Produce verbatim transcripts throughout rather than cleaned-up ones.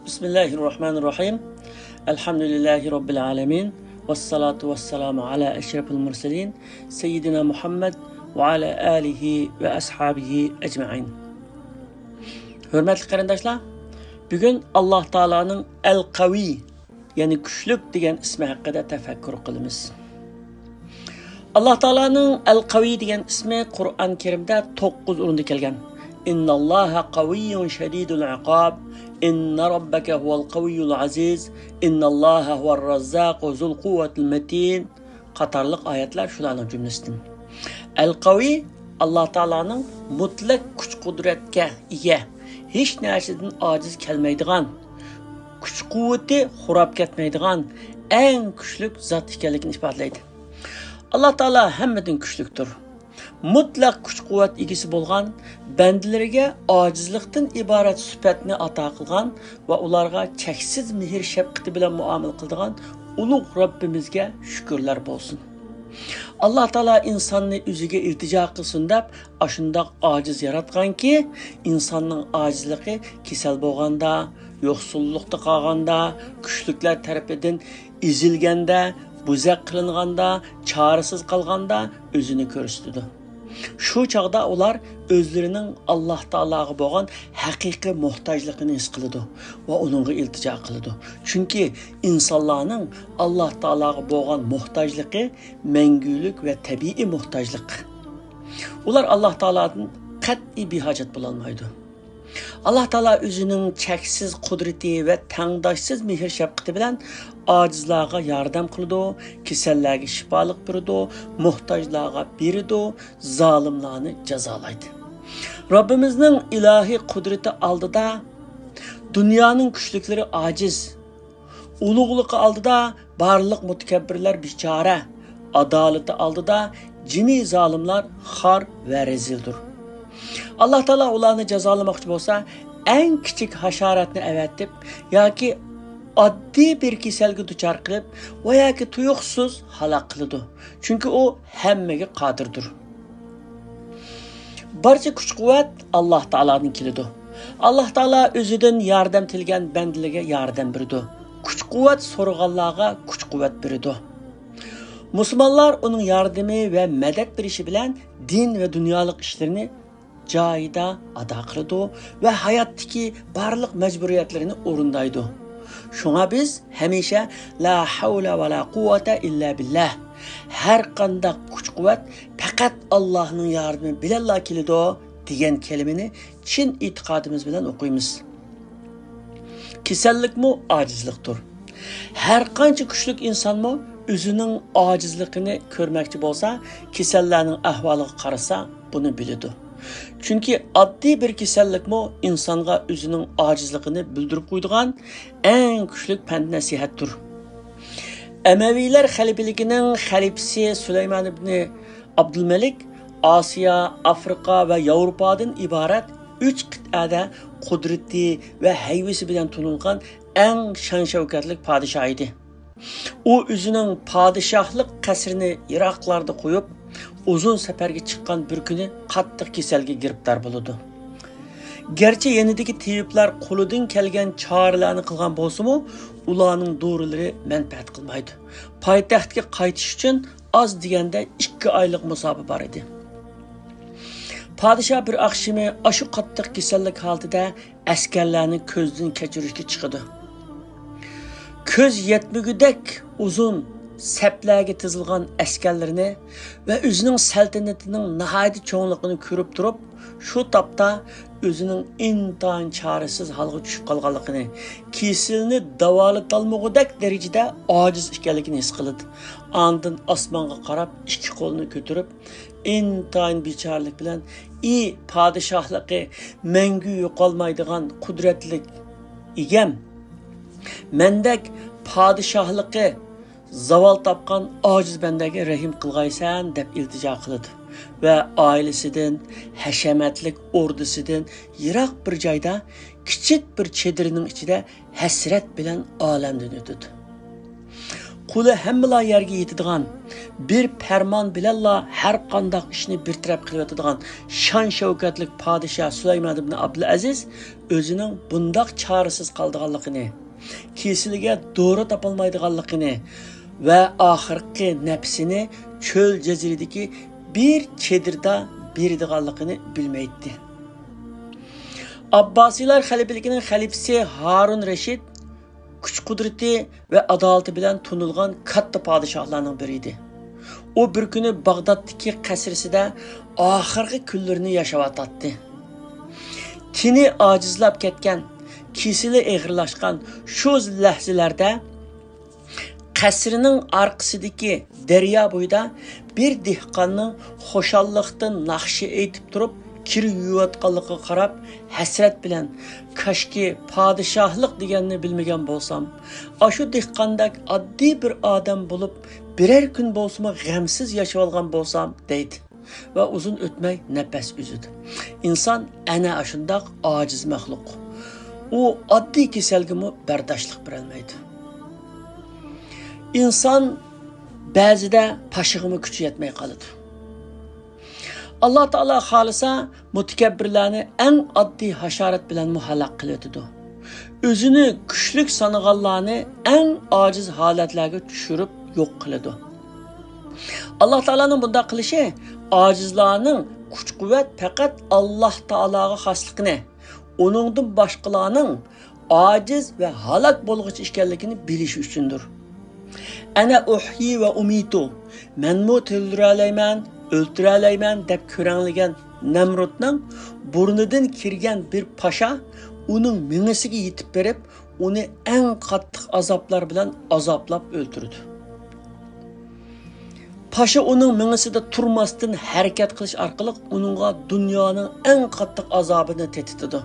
بىسمىللاھىررەھمانىررەھىم. ئەلھەمدۇلىللاھى رەببىل ئالەمىن. ۋەسسالاتۇ ۋەسسالامۇ ئالا ئەشرەفىل مۇرسەلىن، سەييىدىنا مۇھەممەد ۋە ئالا ئالىھى ۋە ئەسھابىھى ئەجمەئىن. ھۆرمەتلىك قېرىنداشلار، بۈگۈن ئاللاھ تائالانىڭ ئەل قەۋىي، يەنى كۈچلۈك دېگەن ئىسمى ھەققىدە تەپەككۇر قىلىمىز. ئاللاھ تائالانىڭ ئەل قەۋىي دېگەن ئىسمى قۇرئان كەرىمدە توققۇز ئورۇندا كەلگەن. ئىنناللاھا قەۋىييۇن شەدىدۇل ئىقاب، ئىننا رەببەكە ھۇۋەل قەۋىييۇل ئەزىز، ئىنناللاھا ھۇۋەر رەززاقۇ زۇل قۇۋۋەتىل مەتىن قاتارلىق ئايەتلەر شۇلارنىڭ جۈملىسىدىن. ئەل قەۋىي ئاللاھ تائالانىڭ مۇتلەق كۈچ قۇدرەتكە ئىگە، ھېچ نەرسىدىن ئاجىز كەلمەيدىغان، كۈچ قۇۋۋىتى خوراپ كەتمەيدىغان ئەڭ كۈچلۈك زات ئىكەنلىكىنى ئىپادىلەيدۇ. ئاللاھ تائالا ھەممىدىن كۈچلۈكتۇر. مۇتلەق كۈچ قۇۋۋەت ئىگىسى بولغان، بەندىلىرىگە ئاجىزلىقتىن ئىبارەت سۈپەتنى ئاتا قىلغان ۋە ئۇلارغا چەكسىز مېھىر شەپقىتى بىلەن مۇئامىلە قىلىدىغان ئۇلۇغ رەببىمىزگە شۈكۈرلەر بولسۇن. ئاللاھ تائالا ئىنساننى ئۆزىگە ئىلتىجا قىلسۇن دەپ ئاشۇنداق ئاجىز ياراتقانكى، ئىنساننىڭ ئاجىزلىقى كېسەل بولغاندا، يوقسۇللۇقتا قالغاندا، كۈچلۈكلەر تەرىپىدىن ئېزىلگەندە، بوزەك قىلىنغاندا، چارىسىز قالغاندا ئۆزىنى كۆرسىتىدۇ. شۇ چاغدا ئۇلار ئۆزلىرىنىڭ ئاللاھ تائالاغا بولغان ھەقىقىي موھتاجلىقىنى ھېس قىلىدۇ ۋە ئۇنىڭغا ئىلتىجا قىلىدۇ. چۈنكى ئىنسانلارنىڭ ئاللاھ تائالاغا بولغان موھتاجلىقى مەڭگۈلۈك ۋە تەبىئىي موھتاجلىق. ئۇلار ئاللاھ تائالادىن قەتئىي بىھاجەت بولالمايدۇ. ئاللاھ تائالا ئۆزىنىڭ چەكسىز قۇدرىتى ۋە تەڭداشسىز مېھىر شەپقىتى بىلەن ئاجىزلارغا ياردەم قىلىدۇ، كېسەللەرگە شىپالىق بېرىدۇ، موھتاجلارغا بېرىدۇ، زالىملارنى جازالايدۇ. رەببىمىزنىڭ ئىلاھىي قۇدرىتى ئالدىدا دۇنيانىڭ كۈچلۈكلىرى ئاجىز. ئۇلۇغلۇقى ئالدىدا بارلىق مۇتەكەببىرلەر بىچارە، ئادالىتى ئالدىدا جىمى زالىملار خار ۋە رەزىلدۇر. ئاللاھ تائالا ئۇلارنى جازالىماقچى بولسا، ئەڭ كىچىك ھاشاراتنى ئەۋەتىپ ياكى ئاددىي بىر كېسەلگە دۇچار قىلىپ ۋە ياكى تۇيۇقسىز ھالاك قىلىدۇ. چۈنكى ئۇ ھەممىگە قادىردۇر. بارچە كۈچ-قۇۋۋەت ئاللاھ تائالادىن كېلىدۇ. ئاللاھ تائالا ئۆزىدىن ياردەم تىلىگەن بەندىلىرىگە ياردەم بېرىدۇ. كۈچ-قۇۋۋەت سورىغانلارغا كۈچ-قۇۋۋەت بېرىدۇ. مۇسۇلمانلار ئۇنىڭ ياردىمى ۋە مەدەت بېرىشى بىلەن دىن ۋە دۇنيالىق ئىشلىرىنى جايىدا ئادا قىلىدۇ ۋە ھاياتتىكى بارلىق مەجبۇرىيەتلىرىنى ئورۇندايدۇ. شۇڭا بىز ھەمىشە لا ھەۋلە ۋە لا قۇۋۋەتە ئىللا بىللاھ، ھەر قانداق كۈچ-قۇۋۋەت پەقەت ئاللاھنىڭ ياردىمى بىلەنلا كېلىدۇ دېگەن كەلىمىنى چىن ئېتىقادىمىز بىلەن ئوقۇيمىز. كېسەللىكمۇ ئاجىزلىقتۇر. ھەر قانچە كۈچلۈك ئىنسانمۇ ئۆزىنىڭ ئاجىزلىقىنى كۆرمەكچى بولسا، كېسەللەرنىڭ ئەھۋالىغا قارىسا، بۇنى بىلىدۇ. چۈنكى ئاددىي بىر كېسەللىكمۇ ئىنسانغا ئۆزىنىڭ ئاجىزلىقىنى بىلدۈرۈپ قويىدىغان ئەڭ كۈچلۈك پەند-نەسىھەتتۇر. ئەمەۋىيلەر خەلىپىلىكىنىڭ خەلىپىسى سۇلايمان ئىبنى ئابدۇلمەلىك ئاسىيا، ئافرىقا ۋە ياۋروپادىن ئىبارەت ئۈچ قىتئەدە قۇدرىتى ۋە ھەيۋىسى بىلەن تونۇلغان ئەڭ شان-شەۋكەتلىك پادىشاھ ئىدى. ئۇ ئۆزىنىڭ پادىشاھلىق قەسرىنى يىراقلاردا قويۇپ، ئۇزۇن سەپەرگە چىققان بىر كۈنى قاتتىق كېسەلگە گىرىپتار بولىدۇ. گەرچە يېنىدىكى تېبىپلار قولىدىن كەلگەن چارىلەرنى قىلغان بولسىمۇ، ئۇلارنىڭ دورىلىرى مەنپەئەت قىلمايدۇ. پايتەختكە قايتىش ئۈچۈن ئاز دېگەندە ئىككى ئايلىق مۇساپە بار ئىدى. پادىشاھ بىر ئاخشىمى ئاشۇ قاتتىق كېسەللىك ھالىتىدە ئەسكەرلەرنى كۆزدىن كەچۈرۈشكە چىقىدۇ. كۆز يەتمىگۈدەك ئۇزۇن سەپلەرگە تىزىلغان ئەسكەرلىرىنى ۋە ئۆزىنىڭ سەلتەنىتىنىڭ ناھايىتى چوڭلۇقىنى كۆرۈپ تۇرۇپ، شۇ تاپتا ئۆزىنىڭ ئىنتايىن چارىسىز ھالغا چۈشۈپ قالغانلىقىنى، كېسىلىنى داۋالىتالمىغۇدەك دەرىجىدە ئاجىز ئىكەنلىكىنى ھېس قىلىدۇ. ئاندىن ئاسمانغا قاراپ ئىككى قولىنى كۆتۈرۈپ، ئىنتايىن بىچارىلىك بىلەن، ئى پادىشاھلىقى مەڭگۈ يوقالمايدىغان قۇدرەتلىك ئىگەم، مەندەك پادىشاھلىقى زاۋال تاپقان ئاجىز بەندەگە رەھىم قىلغايسەن دەپ ئىلتىجا قىلىدۇ ۋە ئائىلىسىدىن، ھەشەمەتلىك ئوردىسىدىن يىراق بىر جايدا، كىچىك بىر چېدىرنىڭ ئىچىدە ھەسرەت بىلەن ئالەمدىن ئۆتىدۇ. قولى ھەممىلا يەرگە يېتىدىغان، بىر پەرمان بىلەنلا ھەر قانداق ئىشنى بىر تەرەپ قىلىۋېتىدىغان شان-شەۋكەتلىك پادىشاھ سۇلايمان ئىبن ئابدۇلئەزىز ئۆزىنىڭ بۇنداق چارىسىز قالىدىغانلىقىنى، كېسىلىگە دورا تاپالمايدىغانلىقىنى ۋە ئاخىرقى نەپىسىنى چۆل جەزىرىدىكى بىر چېدىردا بېرىدىغانلىقىنى بىلمەيتتى. ئابباسىيلار خەلىپىلىكىنىڭ خەلىپىسى ھارۇن رەشىد كۈچ-قۇدرىتى ۋە ئادالىتى بىلەن تونۇلغان كاتتا پادىشاھلارنىڭ بىرى ئىدى. ئۇ بىر كۈنى باغدادتىكى قەسرىسىدە ئاخىرقى كۈنلىرىنى ياشاۋاتاتتى. تېنى ئاجىزلاپ كەتكەن، كېسىلى ئېغىرلاشقان شۇ لەھزىلەردە قەسرىنىڭ ئارقىسىدىكى دەريا بويىدا بىر دېھقاننىڭ خۇشاللىقتىن ناخشا ئېيتىپ تۇرۇپ، كىر يۇيۇۋاتقانلىقىغا قاراپ، ھەسرەت بىلەن، «كاشكى پادىشاھلىق دېگەننى بىلمىگەن بولسام، ئاشۇ دېھقاندەك ئاددىي بىر ئادەم بولۇپ، بىرەر كۈن بولسىمۇ غەمسىز ياشىۋالغان بولسام» دەيدۇ. ۋە ئۇزۇن ئۆتمەي نەپەس ئۈزىدۇ. ئىنسان ئەنە ئاشۇنداق ئاجىز مەخلۇق. ئۇ ئاددىي كېسەلگىمۇ بەرداشلىق بېرەلمەيدۇ. ئىنسان بەزىدە پاشىغىمۇ كۈچى يەتمەي قالىدۇ. ئاللا تائالا خالىسا، مۇتەكەببىرلەرنى ئەڭ ئاددىي ھاشارات بىلەنمۇ ھالاك قىلىۋېتىدۇ. ئۆزىنى كۈچلۈك سانىغانلارنى ئەڭ ئاجىز ھالەتلەرگە چۈشۈرۈپ يوق قىلىدۇ. ئاللا تائالانىڭ بۇنداق قىلىشى ئاجىزلارنىڭ كۈچ-قۇۋۋەت پەقەت ئاللا تائالاغا خاسلىقىنى، ئۇنىڭدىن باشقىلارنىڭ ئاجىز ۋە ھالاك بولغۇچى ئىكەنلىكىنى بىلىشى ئۈچۈندۇر. «ئەنە ئۇھيى ۋە ئۇمىتۇ»، «مەنمۇ تىرىلدۈرەلەيمەن، ئۆلتۈرەلەيمەن» دەپ كۆرەڭلىگەن نەمرۇتنىڭ بۇرنىدىن كىرگەن بىر پاشا ئۇنىڭ مېڭىسىگە يېتىپ بېرىپ، ئۇنى ئەڭ قاتتىق ئازابلار بىلەن ئازابلاپ ئۆلتۈرىدۇ. پاشا ئۇنىڭ مېڭىسىدە تۇرماستىن ھەرىكەت قىلىش ئارقىلىق ئۇنىڭغا دۇنيانىڭ ئەڭ قاتتىق ئازابىنى تېتىتىدۇ.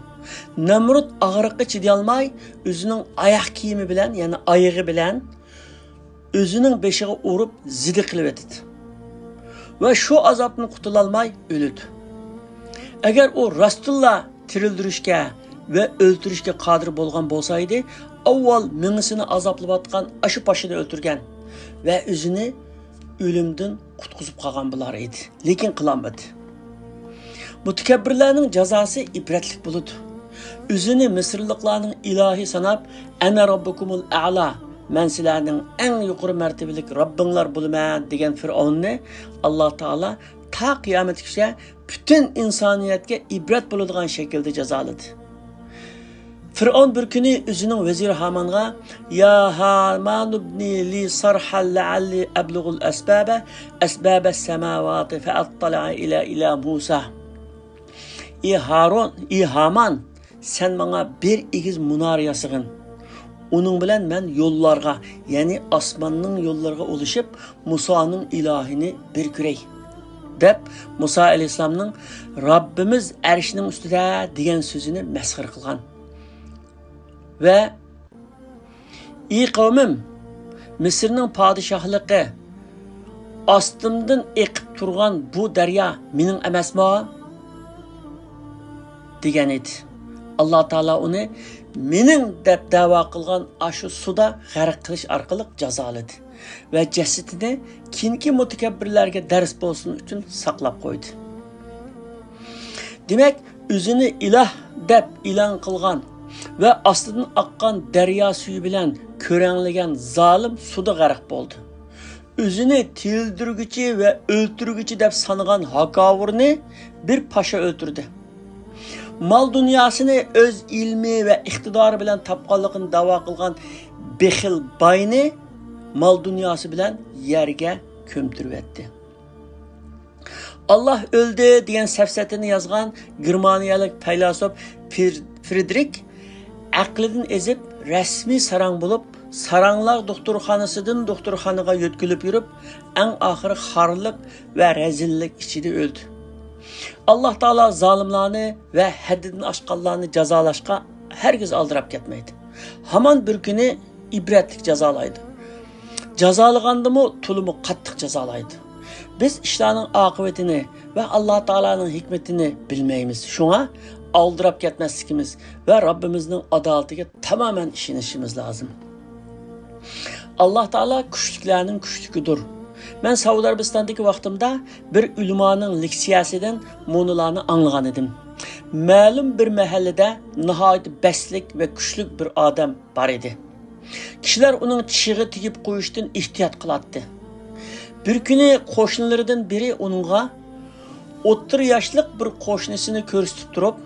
نەمرۇت ئاغرىققا چىدىيالماي، ئۆزىنىڭ ئاياق كىيىمى بىلەن، يەنى ئايىغى بىلەن ئۆزىنىڭ بېشىغا ئۇرۇپ زىدە قىلىۋېتىدۇ. ۋە شۇ ئازابتىن قۇتۇلالماي ئۆلىدۇ. ئەگەر ئۇ راستتىنلا تىرىلدۈرۈشكە ۋە ئۆلتۈرۈشكە قادىر بولغان بولسا ئىدى، ئاۋۋال مېڭىسىنى ئازابلاۋاتقان ئاشۇ پاشىنى ئۆلتۈرگەن ۋە ئۆزىنى ئۆلۈمدىن قۇتقۇزۇپ قالغان بولار ئىدى. لېكىن قىلالمىدى. مۇتەكەببىرلەرنىڭ جازاسى ئىبرەتلىك بولىدۇ. ئۆزىنى مىسىرلىقلارنىڭ ئىلاھى ساناپ، «ئەنە رەببۇكۇمۇل ئەئلا، مەن سىلەرنىڭ ئەڭ يۇقىرى مەرتىۋىلىك رەببىڭلار بولىمەن» دېگەن فىرئەۋننى ئاللا تائالا تا قىيامەتكىچە پۈتۈن ئىنسانىيەتكە ئىبرەت بولىدىغان شەكىلدە جازالىدى. فىرئەۋن بىر كۈنى ئۆزىنىڭ ۋەزىرى ھامانغا، «يا ھامان ابن لي صرحا لعلي أبلغ الأسباب، أسباب السماوات فأطلع إلى إله موسى.» «ئى ھارۇن، ئى ھامان، سەن ماڭا بىر ئېگىز مۇنارە ياسىغىن. ئۇنىڭ بىلەن مەن يوللارغا، يەنى ئاسماننىڭ يوللىرىغا ئۇلىشىپ، مۇسانىڭ ئىلاھىنى بىر كۆرەي» دەپ، مۇسا ئەلەيھىسسالامنىڭ «رەببىمىز ئەرشنىڭ ئۈستىدە» دېگەن سۆزىنى مەسخىرە قىلغان. ۋە، «ئى قەۋمىم، مىسىرنىڭ پادىشاھلىقى، ئاستىمدىن ئېقىپ تۇرغان بۇ دەريا مېنىڭ ئەمەسمۇ؟» دېگەن ئىدى. ئاللا تائالا ئۇنى «مېنىڭ» دەپ دەۋا قىلغان ئاشۇ سۇدا غەرق قىلىش ئارقىلىق جازالىدى ۋە جەسىتىنى كېيىنكى مۇتەكەببىرلەرگە دەرس بولسۇن ئۈچۈن ساقلاپ قويدى. دېمەك، ئۆزىنى ئىلاھ دەپ ئېلان قىلغان ۋە ئاستىدىن ئاققان دەريا سۈيى بىلەن كۆرەڭلىگەن زالىم سۇدا غەرق بولدى. ئۆزىنى تىرىلدۈرگۈچى ۋە ئۆلتۈرگۈچى دەپ سانىغان ھاكاۋۇرنى بىر پاشا ئۆلتۈردى. مال دۇنياسىنى ئۆز ئىلمى ۋە ئىقتىدارى بىلەن تاپقانلىقىنى دەۋا قىلغان بېخىل باينى مال دۇنياسى بىلەن يەرگە كۆمتۈرۈۋەتتى. «ئاللا ئۆلدى» دېگەن سەپسەتىنى يازغان گېرمانىيەلىك پەيلاسوپ فىر-، فىرېدرىك ئەقلىدىن ئېزىپ، رەسمىي ساراڭ بولۇپ، ساراڭلار دوختۇرخانىسىدىن دوختۇرخانىغا يۆتكىلىپ يۈرۈپ، ئەڭ ئاخىرى خارلىق ۋە رەزىللىك ئىچىدە ئۆلدى. ئاللا تائالا زالىملارنى ۋە ھەددىدىن ئاشقانلارنى جازالاشقا ھەرگىز ئالدىراپ كەتمەيدۇ. ھامان بىر كۈنى ئىبرەتلىك جازالايدۇ. جازالىغاندىمۇ تولىمۇ قاتتىق جازالايدۇ. بىز ئىشلارنىڭ ئاقىۋىتىنى ۋە ئاللا تائالانىڭ ھېكمىتىنى بىلمەيمىز. شۇڭا ئالدىراپ كەتمەسلىكىمىز ۋە رەببىمىزنىڭ ئادالىتىگە تامامەن ئىشىنىشىمىز لازىم. ئاللاھ تائالا كۈچلۈكلەرنىڭ كۈچلۈكىدۇر. مەن سەئۇدى ئەرەبىستاندىكى ۋاقتىمدا بىر ئۆلىمانىڭ لېكسىيەسىدىن مۇنۇلارنى ئاڭلىغان ئىدىم. مەلۇم بىر مەھەللىدە ناھايىتى بەستلىك ۋە كۈچلۈك بىر ئادەم بار ئىدى. كىشىلەر ئۇنىڭ چىشىغا تېگىپ قويۇشتىن ئېھتىيات قىلاتتى. بىر كۈنى قوشنىلىرىدىن بىرى ئۇنىڭغا ئوتتۇرا ياشلىق بىر قوشنىسىنى كۆرسىتىپ تۇرۇپ،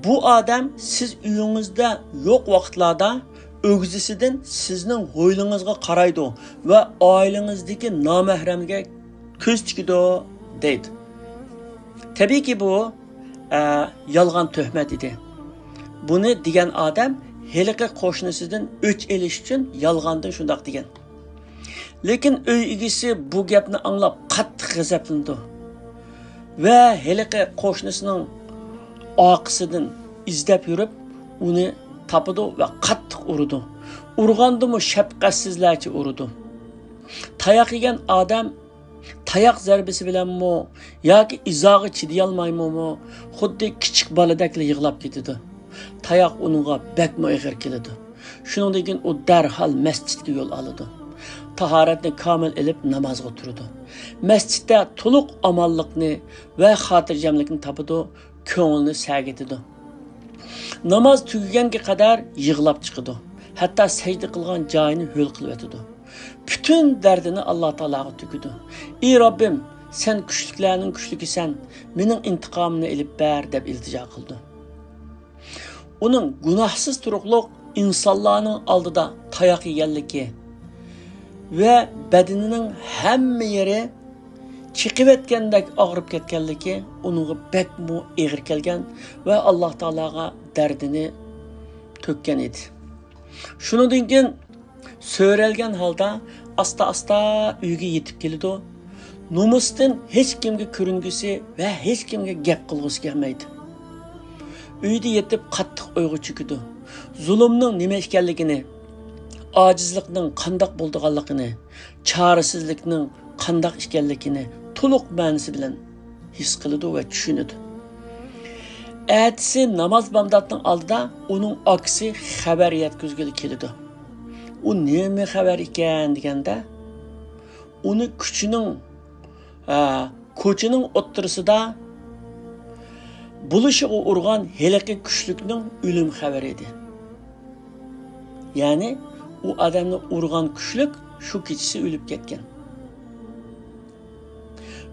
«بۇ ئادەم سىز ئۆيىڭىزدە يوق ۋاقىتلاردا ئۆگزىسىدىن سىزنىڭ ھويلىڭىزغا قارايدۇ ۋە ئائىلىڭىزدىكى نامەھرەمگە كۆز تىكىدۇ» دەيدۇ. تەبىئىيكى، بۇ، ئە، يالغان تۆھمەت ئىدى. بۇنى دېگەن ئادەم ھېلىقى قوشنىسىدىن ئۆچ ئېلىش ئۈچۈن يالغاندىن شۇنداق دېگەن. لېكىن ئۆي ئىگىسى بۇ گەپنى ئاڭلاپ قاتتىق غەزەپلىنىدۇ ۋە ھېلىقى قوشنىسىنىڭ ئارقىسىدىن ئىزدەپ يۈرۈپ، ئۇنى تاپىدۇ ۋە قاتتىق ئۇرىدۇ. ئۇرغاندىمۇ شەپقەتسىزلەرچە ئۇرىدۇ. تاياق يېگەن ئادەم تاياق زەربىسى بىلەنمۇ ياكى ئىزاغا چىدىيالمايمۇ خۇددى كىچىك بالىدەكلا يىغلاپ كېتىدۇ. تاياق ئۇنىڭغا بەكمۇ ئېغىر كېلىدۇ. شۇنىڭدىن كېيىن ئۇ دەرھال مەسچىتكە يول ئالىدۇ. تاھارەتنى كامىل ئېلىپ نامازغا تۇرىدۇ. مەسچىتتە تولۇق ئامانلىقنى ۋە خاتىرجەملىكنى تاپىدۇ، كۆڭلىنى سەگىتىدۇ. ناماز تۈگىگەنگە قەدەر يىغلاپ چىقىدۇ. ھەتتا سەجدە قىلغان جايىنى ھۆل قىلىۋېتىدۇ. پۈتۈن دەردىنى ئاللاھ تائالاغا تۆكىدۇ. «ئى رەببىم، سەن كۈچلۈكلەرنىڭ كۈچلۈكىسەن، مېنىڭ ئىنتىقامىمنى ئېلىپ بەر» دەپ ئىلتىجا قىلىدۇ. ئۇنىڭ گۇناھسىز تۇرۇقلۇق ئىنسانلارنىڭ ئالدىدا تاياق يېگەنلىكى ۋە بەدىنىنىڭ ھەممە يېرى چېقىۋەتكەندەك ئاغرىپ كەتكەنلىكى ئۇنىڭغا بەكمۇ ئېغىر كەلگەن ۋە ئاللاھ تائالاغا دەردىنى تۆككەن ئىدى. شۇنىڭدىن كېيىن سۆرەلگەن ھالدا ئاستا-ئاستا ئۆيگە يېتىپ كېلىدۇ. نومۇستىن ھېچكىمگە كۆرۈنگۈسى ۋە ھېچكىمگە گەپ قىلغۇسى كەلمەيدۇ. ئۆيدە يېتىپ قاتتىق ئويغا چۆكىدۇ. زۇلۇمنىڭ نېمە ئىكەنلىكىنى، ئاجىزلىقنىڭ قانداق بولىدىغانلىقىنى، چارىسىزلىكنىڭ قانداق ئىكەنلىكىنى تولۇق مەنىسى بىلەن ھېس قىلىدۇ ۋە چۈشىنىدۇ. ئەتىسى ناماز بامداتنىڭ ئالدىدا ئۇنىڭ ئاكىسى خەۋەر يەتكۈزگىلى كېلىدۇ. ئۇ نېمە خەۋەر ئىكەن دېگەندە، ئۇنى كوچىنىڭ، ئە، كوچىنىڭ ئوتتۇرىسىدا بولۇشىغا ئۇرغان ھېلىقى كۈچلۈكنىڭ ئۆلۈم خەۋىرى ئىدى. يەنى ئۇ ئادەمنى ئۇرغان كۈچلۈك شۇ كېچىسى ئۆلۈپ كەتكەن.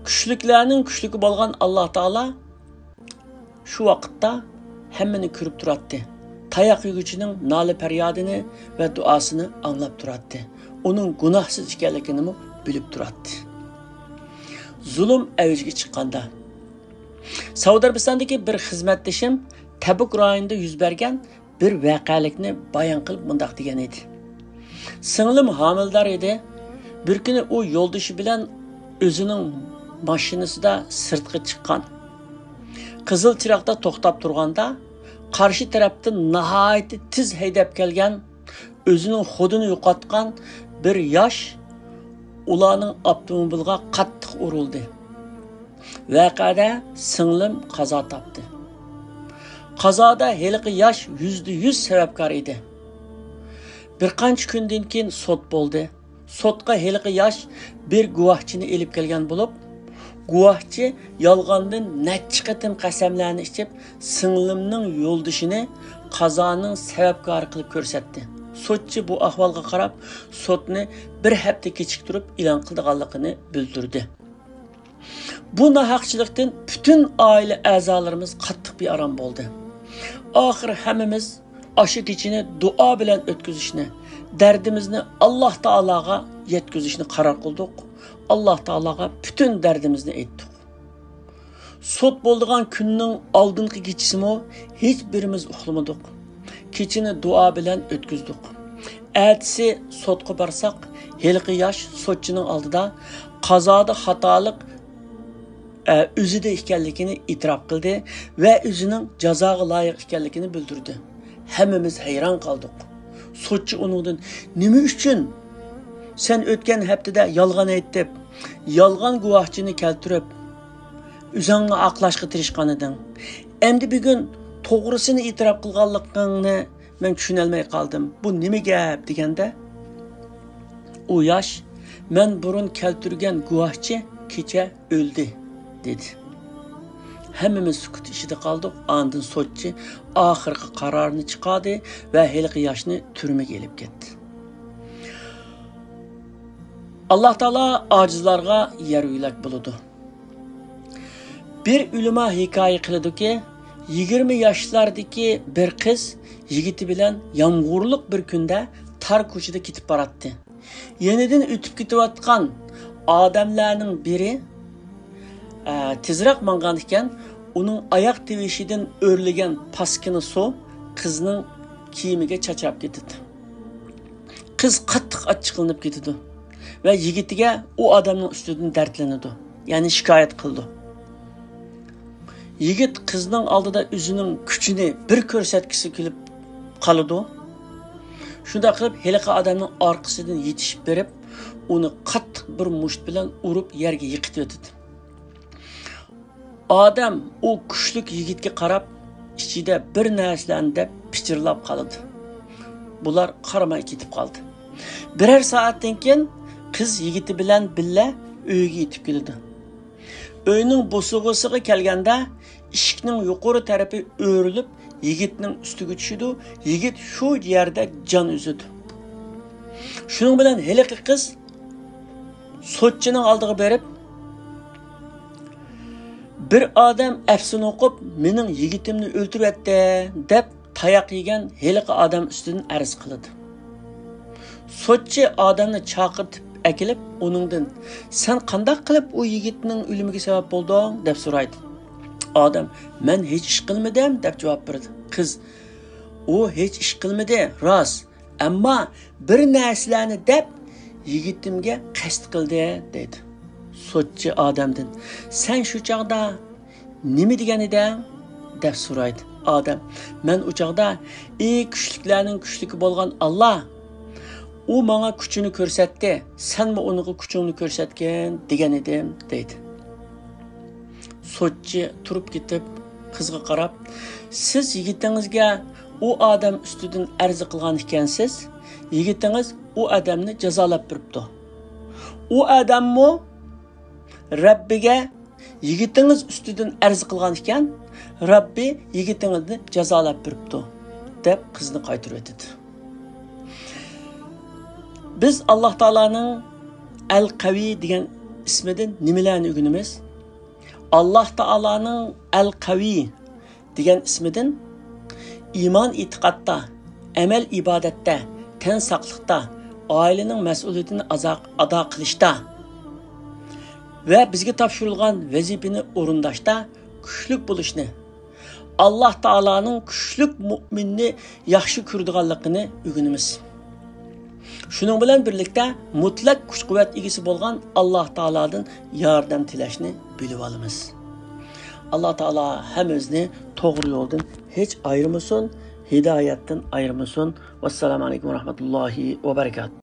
كۈچلۈكلەرنىڭ كۈچلۈكى بولغان ئاللاھ تائالا شۇ ۋاقىتتا ھەممىنى كۆرۈپ تۇراتتى. تاياق يېگۈچىنىڭ نالە-پەريادىنى ۋە دۇئاسىنى ئاڭلاپ تۇراتتى. ئۇنىڭ گۇناھسىز ئىكەنلىكىنىمۇ بىلىپ تۇراتتى. زۇلۇم ئەۋجىگە چىققاندا، سەئۇدى ئەرەبىستاندىكى بىر خىزمەتدىشىم تەبۇك رايونىدا يۈز بەرگەن بىر ۋەقەلىكنى بايان قىلىپ مۇنداق دېگەن ئىدى: سىڭلىم ھامىلىدار ئىدى. بىر كۈنى ئۇ يولدىشى بىلەن ئۆزىنىڭ ماشىنىسىدا سىرتقا چىققان. قىزىل چىراغدا توختاپ تۇرغاندا، قارشى تەرەپتىن ناھايىتى تېز ھەيدەپ كەلگەن، ئۆزىنىڭ خۇدىنى يوقاتقان بىر ياش ئۇلارنىڭ ئاپتوموبىلىغا قاتتىق ئۇرۇلدى. ۋەقەدە سىڭلىم قازا تاپتى. قازادا ھېلىقى ياش يۈزدە يۈز سەۋەبكار ئىدى. بىر قانچە كۈندىن كېيىن سوت بولدى. سوتقا ھېلىقى ياش بىر گۇۋاھچىنى ئېلىپ كەلگەن بولۇپ، گۇۋاھچى يالغاندىن نەچچە قېتىم قەسەملەرنى ئىچىپ، سىڭلىمنىڭ يولدىشىنى قازانىڭ سەۋەبكارى قىلىپ كۆرسەتتى. سوتچى بۇ ئەھۋالغا قاراپ، سوتنى بىر ھەپتە كېچىكتۈرۈپ ئېلان قىلىدىغانلىقىنى بىلدۈردى. بۇ ناھەقچىلىكتىن پۈتۈن ئائىلە ئەزالىرىمىز قاتتىق بىئارام بولدى. ئاخىر ھەممىمىز ئاشۇ كېچىنى دۇئا بىلەن ئۆتكۈزۈشنى، دەردىمىزنى ئاللاھ تائالاغا يەتكۈزۈشنى قارار قىلدۇق. ئاللاھ تائالاغا پۈتۈن دەردىمىزنى ئېيتتۇق. سوت بولىدىغان كۈننىڭ ئالدىنقى كېچىسىمۇ ھېچ بىرىمىز ئۇخلىمىدۇق. كېچىنى دۇئا بىلەن ئۆتكۈزدۇق. ئەتىسى سوتقا بارساق، ھېلىقى ياش سوتچىنىڭ ئالدىدا قازادا خاتالىق، ئە، ئۆزىدە ئىكەنلىكىنى ئېتىراپ قىلدى ۋە ئۆزىنىڭ جازاغا لايىق ئىكەنلىكىنى بىلدۈردى. ھەممىمىز ھەيران قالدۇق. سوتچى ئۇنىڭدىن: «نېمە ئۈچۈن سەن ئۆتكەن ھەپتىدە يالغان ئېيتىپ، يالغان گۇۋاھچىنى كەلتۈرۈپ، ئۆزۈڭنى ئاقلاشقا تىرىشقانىدىڭ؟ ئەمدى بۈگۈن توغرىسىنى ئېتىراپ قىلغانلىقىڭنى مەن چۈشىنەلمەي قالدىم. بۇ نېمە گەپ؟» دېگەندە، ئۇ ياش، مەن بۇرۇن كەلتۈرگەن گۇۋاھچى كېچە ئۆلدى، دېدى. ھەممىمىز سۈكۈت ئىچىدە قالدۇق. ئاندىن سوتچى ئاخىرقى قارارنى چىقاردى ۋە ھېلىقى ياشنى تۈرمىگە ئېلىپ كەتتى. ئاللا تائالا ئاجىزلارغا يار-يۆلەك بولىدۇ. بىر ئۆلىما ھېكايە قىلىدۇكى، يىگىرمە ياشلاردىكى بىر قىز يىگىتى بىلەن يامغۇرلۇق بىر كۈندە تار كوچىدا كېتىپ باراتتى. يېنىدىن ئۆتۈپ كېتىۋاتقان ئادەملەرنىڭ بىرى، ئە، تېزرەك ماڭغان ئىكەن، ئۇنىڭ ئاياق تىۋىشىدىن ئۆرلىگەن پاسكىنا سۇ قىزنىڭ كىيىمىگە چاچراپ كېتىدۇ. قىز قاتتىق ئاچچىقلىنىپ كېتىدۇ ۋە يىگىتىگە ئۇ ئادەمنىڭ ئۈستىدىن دەردلىنىدۇ، يەنى شىكايەت قىلىدۇ. يىگىت قىزنىڭ ئالدىدا ئۆزىنىڭ كۈچىنى بىر كۆرسەتكۈسى كېلىپ قالىدۇ. شۇنداق قىلىپ، ھېلىقى ئادەمنىڭ ئارقىسىدىن يېتىشىپ بېرىپ، ئۇنى قاتتىق بىر مۇشت بىلەن ئۇرۇپ يەرگە يىقىتىۋېتىدۇ. ئادەم ئۇ كۈچلۈك يىگىتكە قاراپ، ئىچىدە بىر نەرسىلەرنى دەپ پىچىرلاپ قالىدۇ. بۇلار قارىماي كېتىپ قالدى. بىرەر سائەتتىن كېيىن قىز يىگىتى بىلەن بىللە ئۆيىگە يېتىپ كېلىدۇ. ئۆينىڭ بوسۇغىسىغا كەلگەندە، ئىشىكنىڭ يۇقىرى تەرىپى ئۆرۈلۈپ، يىگىتنىڭ ئۈستىگە چۈشىدۇ. يىگىت شۇ يەردە جان ئۈزىدۇ. شۇنىڭ بىلەن ھېلىقى قىز سوتچىنىڭ ئالدىغا بېرىپ، بىر ئادەم ئەپسۇن ئوقۇپ، مېنىڭ يىگىتىمنى ئۆلتۈرۈۋەتتى، دەپ تاياق يېگەن ھېلىقى ئادەم ئۈستىدىن ئەرز قىلىدۇ. سوتچى ئادەمنى چاقىرتىپ ئەكېلىپ، ئۇنىڭدىن، سەن قانداق قىلىپ ئۇ يىگىتنىڭ ئۆلۈمىگە سەۋەب بولدۇڭ؟ دەپ سورايدۇ. ئادەم، مەن ھېچ ئىش قىلمىدىم، دەپ جاۋاب بېرىدۇ. قىز، ئۇ ھېچ ئىش قىلمىدى، راست. ئەمما بىر نەرسىلەرنى دەپ، يىگىتىمگە قەست قىلدى، دەيدۇ. سوتچى ئادەمدىن، سەن شۇ چاغدا نېمە دېگەن ئىدىڭ؟ دەپ سورايدۇ. ئادەم، مەن ئۇ چاغدا، ئى كۈچلۈكلەرنىڭ كۈچلۈكى بولغان ئاللا، ئۇ ماڭا كۈچىنى كۆرسەتتى، سەنمۇ ئۇنىڭغا كۈچۈڭنى كۆرسەتكىن، دېگەن ئىدىم، دەيدۇ. سوتچى تۇرۇپ كېتىپ، قىزغا قاراپ، سىز يىگىتىڭىزگە ئۇ ئادەم ئۈستىدىن ئەرز قىلغان ئىكەنسىز، يىگىتىڭىز ئۇ ئادەمنى جازالاپ بېرىپتۇ. ئۇ ئادەممۇ رەببىگە يىگىتىڭىز ئۈستىدىن ئەرز قىلغان ئىكەن، رەببى يىگىتىڭىزنى جازالاپ بېرىپتۇ، دەپ قىزنى قايتۇرۇۋېتىدۇ. بىز ئاللا تائالانىڭ ئەل قەۋى دېگەن ئىسمىدىن نېمىلەرنى ئۆگىنىمىز؟ ئاللا تائالانىڭ ئەل قەۋى دېگەن ئىسمىدىن ئىمان ئېتىقادتا، ئەمەل ئىبادەتتە، تەن ساقلىقتا، ئائىلىنىڭ مەسئۇلىيىتىنى ئازا-، ئادا قىلىشتا ۋە بىزگە تاپشۇرۇلغان ۋەزىپىنى ئورۇنداشتا كۈچلۈك بولۇشنى، ئاللا تائالانىڭ كۈچلۈك مۇئمىننى ياخشى كۆرىدىغانلىقىنى ئۆگىنىمىز. شۇنىڭ بىلەن بىرلىكتە، مۇتلەق كۈچ-قۇۋۋەت ئىگىسى بولغان ئاللا تائالادىن ياردەم تىلەشنى بىلىۋالىمىز. ئاللا تائالا ھەممىمىزنى توغرا يولدىن ھېچ ئايرىمىسۇن، ھىدايەتتىن ئايرىمىسۇن. ۋەسسالامۇ ئەلەيكۇم ۋەرەھمەتۇللاھى ۋەبەرىكاتۇھ.